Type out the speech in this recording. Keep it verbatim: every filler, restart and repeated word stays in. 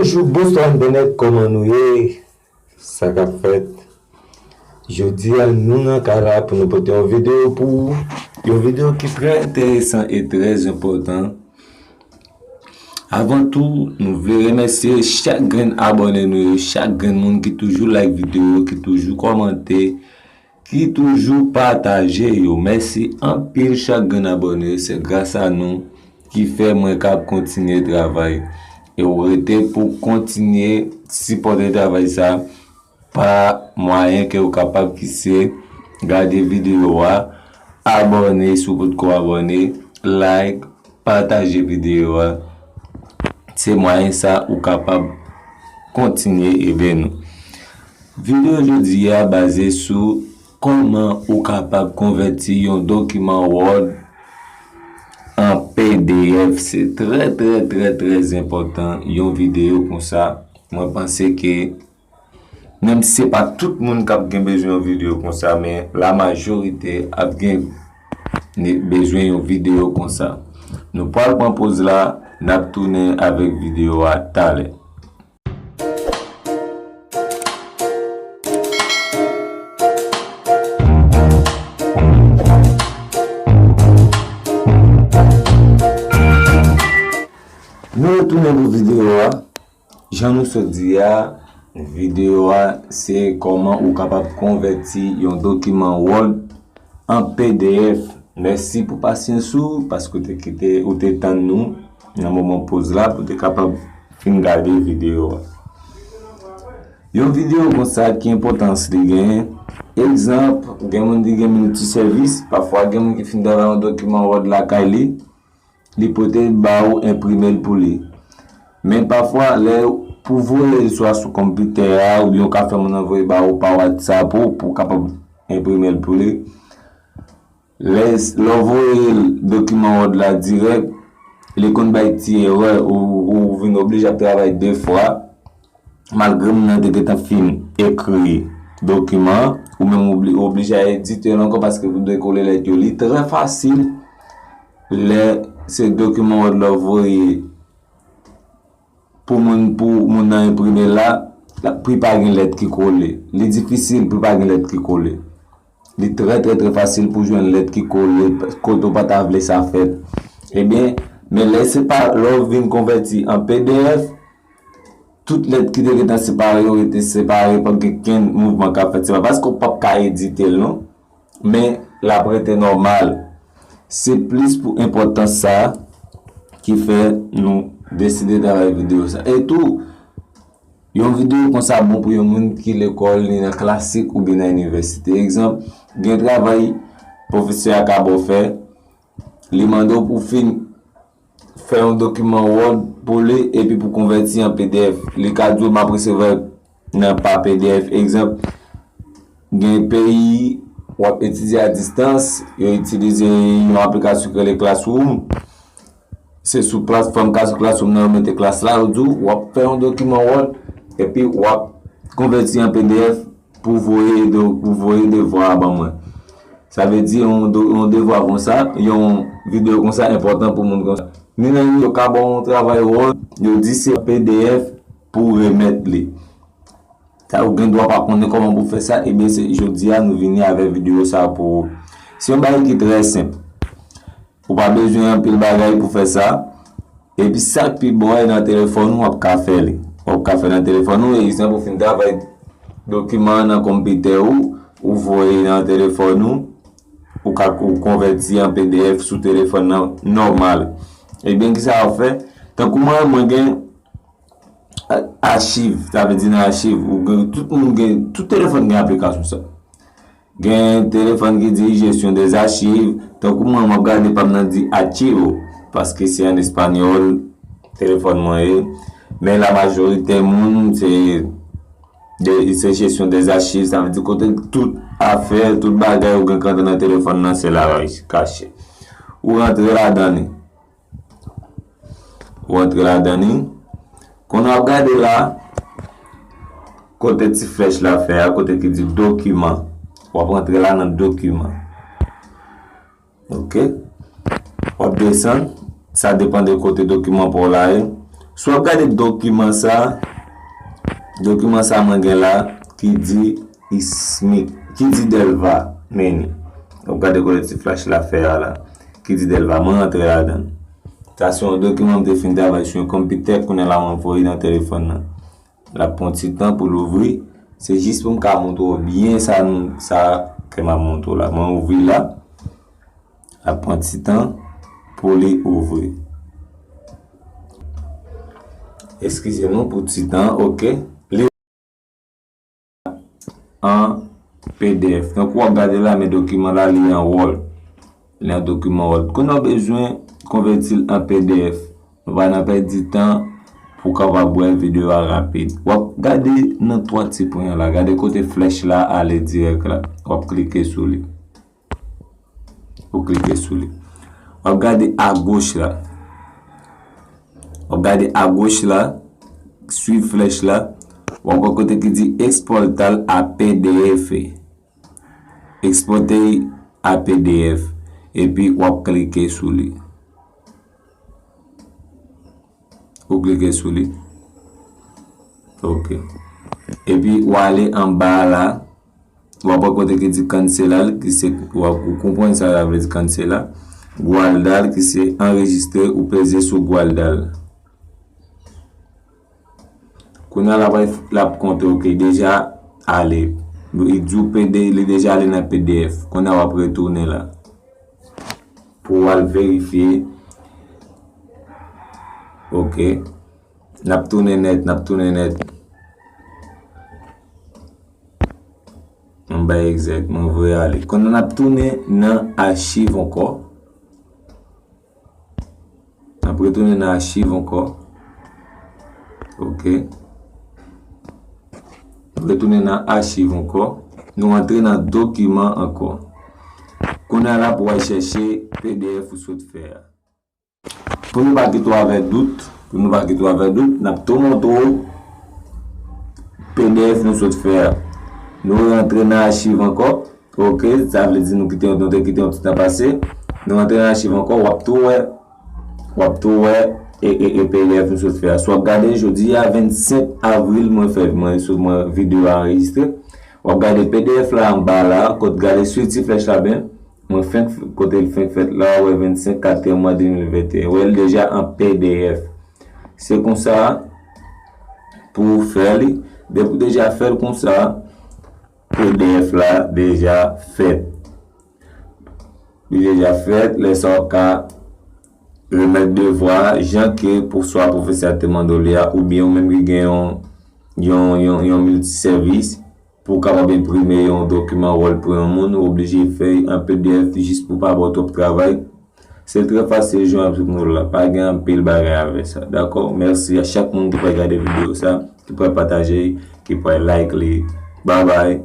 Bonjou, bonswa entènèt, kòman nou ye? Sa k ap fèt? Jodi a, nou nan kay la pou nou pote yon videyo pou ou. Yon videyo ki trè enteresan e trè enpòtan. Avan tou, nou vle remèsye chak grenn abòne nou yo, chak grenn moun ki toujou like videyo, ki toujou kòmante, ki toujou pataje yo. Mèsi anpil chak grenn abòne, se gras a nou ki fè mwen kab kontinye travay. E w rete pou kontinye sipòte travay sa pa mwayen ke w kapab ki se gade videyo a, abòne si w potko abòne, like, pataje videyo a. Se mwayen sa ou kapab kontinye ede nou. Videyo jodi a baze sou kòman ou kapab konvèti yon dokiman Word an P D F. Se trè, trè, trè, trè enpòtan yon videyo konsa. Mwen panse ke, menm si se pa tout moun k ap gen bezwen yon videyo konsa, men lamajorite ap gen ne- bezwen yon videyo konsa. Nou pral pran poz la, n ap tounen avèk videyo a talè. Nou retounen pou videyo a. Jan nou sot di a, videyo a se kòman ou kapab konvèti yon dokiman Word an P D F. Mèsi pou pasyans ou, paske w te kite, ou te tann nou nan moman poz la pou w te kapab fin gade videyo a. Yon videyo konsa ki enpòtans li genyen. Egzanp, gen moun ki gen milti sèvis, pafwa gen moun ki fin travay yon dokiman Word lakay li, li pote l ba ou, enprime l pou li. Men pafwa, lè pou voye l swa sou konpitè a, oubyen w ka fè moun nan voye ba ou pa WhatsApp ou, pou w kapab enprime l pou li. Lè, lè w voye l dokiman Word la dirèk, li konn bay ti erè, ou, ou vin oblije ap travay de fwa. Malgre moun nan te gentan fin ekri dokiman an, ou menm ou obli- ou oblije al edite l ankò paske pou dekole lèt yo. Li trè fasil lè se dokiman Word la w voye pou moun, pou moun nan enprime la, la, pou pa gen lèt ki kole. Li difisil pou pa gen lèt ki kole. Li trè, trè, trè fasil pou jwenn lèt ki kole kote w pa ta vle sa fèt. Ebyen, men lè se pa, lè w vin konvèti an P D F, tout lèt ki te gentan separe yo rete separe, p ap gen kenn mouvman k ap fèt. Se pa paske w p ap ka edite l non, men l ap rete nòmal. Se plis pou enpòtans sa a ki fè nou deside travay videyo sa. E tou, yon videyo konsa bon pou yon moun ki lekòl, li nan klasik oubyen nan inivèsite. Egzanp, gen travay pwofesè a ka ba w fè, li mande w pou fin fè yon dokiman Word pou li epi pou konvèti an P D F. Li ka di w, "M ap resevwa nan pa P D F." Egzanp, gen peyi w ap etidye a distans, yo itilize yon aplikasyon ki rele Classroom. Se sou platfòm Classroom nan yo mete klas la, yo di w, "W ap fè yon dokiman Word epi w ap konvèti an P D F pou voye de- pou voye devwa a ban mwen." Sa vle di yon do- yon devwa konsa, yon videyo konsa enpòtan pou moun konsa. Ni nan yo ka ba w yon travay Word, yo di se P D F pou remèt li. Sa ou gen dwa pa konnen kòman pou fè sa, ebyen se jodi a nou vini avèk videyo sa pou ou. Se yon bagay ki trè senp. Ou pa bezwen anpil bagay pou fè sa. Epi sa k pi bon a, e nan telefòn ou w ap ka fè li. W ap ka fè nan telefòn ou, egzanp, ou fin travay dokiman an nan konpitè ou, ou voye nan telefòn ou, ou ka ou konvèti an P D F sou telefòn nan nòmal. Ebyen, kisa w ap fè? Tankou mwen, mwen gen a- achiv, sa vle di nan achiv, ou gen, tout moun gen, tout telefòn gen aplikasyon sa. Gen telefòn ki di gestion des archives. Tankou mwen, m ap gade pa m nan di archivo, paske se an espanyòl telefòn mwen ye. Men la majorite moun, se de, se gestion des archives, sa vle di kote tout afè, tout bagay ou gen k rantre nan telefòn nan, se la yo kache. Ou rantre ladan li. Ou antre ladan li. Kounye a w ap gade la, kote ti flèch la fè a, kote ki di dokiman. W ap antre la nan dokiman. Oke. W ap desann. Sa depann de kote dokiman pa w la ye. Si w ap gade dokiman sa, dokiman sa mwen gen la ki di Ismi, ki di Delva Meni. W ap gade kote ti flèch la fè a la, ki di Delva, mwen rantre ladan l. Sa se yon dokiman m te fin travay sou yon konpitè, kounye a la mwen voye nan telefòn nan. L ap pran ti tan pou l ouvri. Se jis pou m ka montre w byen sa, sa ke m ap montre w la. Mwen ouvri la. L ap pran ti tan pou li ouvri. Eskize nou pou ti tan, oke. Li an P D F. Tankou w ap gade la, men dokiman la, li an Word. Li an dokiman Word. Kounye a w bezwen konvèti l an P D F. Nou pa nan pèdi tan pou w kapab wè videyo a rapid. W ap gade nan twa ti pwen an la. Gade kote flèch la ale dirèk la. W ap klike sou li. Ou klike sou li. W ap gade agoch la. W ap gade agoch la, swiv flèch la. W ap wè kote ki di ekspòte l a P D F. Ekspòte l a P D F. Epi w ap klike sou li. Ou klike sou li. Ok. Epi w ale anba a la. W ap wè kote ki di cancela l, ki se, w ap, ou konprann sa sa vle di cancela. Guarda l, ki se anrejistre, ou peze sou guarda l. Kounye a l ap, l ap konte, ok, deja ale. Li di w P D, li deja ale nan P D F. Kounye a w ap retounen la. Pou w al verifye. Ok. N ap tounen nèt, n ap tounen nèt. Mwen bay egzèk, mwen voye ale. Kounye a n ap tounen nan achiv ankò. N ap retounen nan achiv ankò. Ok. N ap retounen nan achiv ankò. Nou antre nan dokiman ankò. Kounye a la pou w al chèche P D F ou sot fè a. Pou nou pa kite w avèk dout, pou nou pa kite w avèk dout, n ap tou montre w P D F nou sot fè a. Nou rantre nan achiv ankò, ok, sa vle di nou kite, nou te kite yon ti tan pase. Nou rantre nan achiv ankò, w ap tou wè, w ap tou wè e, e, e P D F nou sot fè a. Si w ap gade jodi a vennsenk avril, mwen fè, mwen sou mwen videyo a anrejistre. W ap gade P D F la anba la, kote gade sou ti flèch la byen. Mwen fenk f-, kote l fenk fèt la, w wè vennsenk katwè mwa de mil venteyen. W wè l deja an P D F. Se konsa pou w fè li. Depi w deja fè l konsa, P D F la deja fèt. Li deja fèt, lè sa w ka remèt devwa, jan ke pou swa pwofesè a te mande w li a, oubyen ou menm ki gen yon, yon, yon, yon miltisèvis, pou w kapab enprime yon dokiman Word pou yon moun, ou oblije fè an P D F jis pou pa ba w twòp travay. Se trè fasil jwenn sou nou la. Pa gen anpil bagay avè sa. Dakò? Mèsi a chak moun ki pral gade videyo sa, ki pral pataje, ki pral like li. Babay.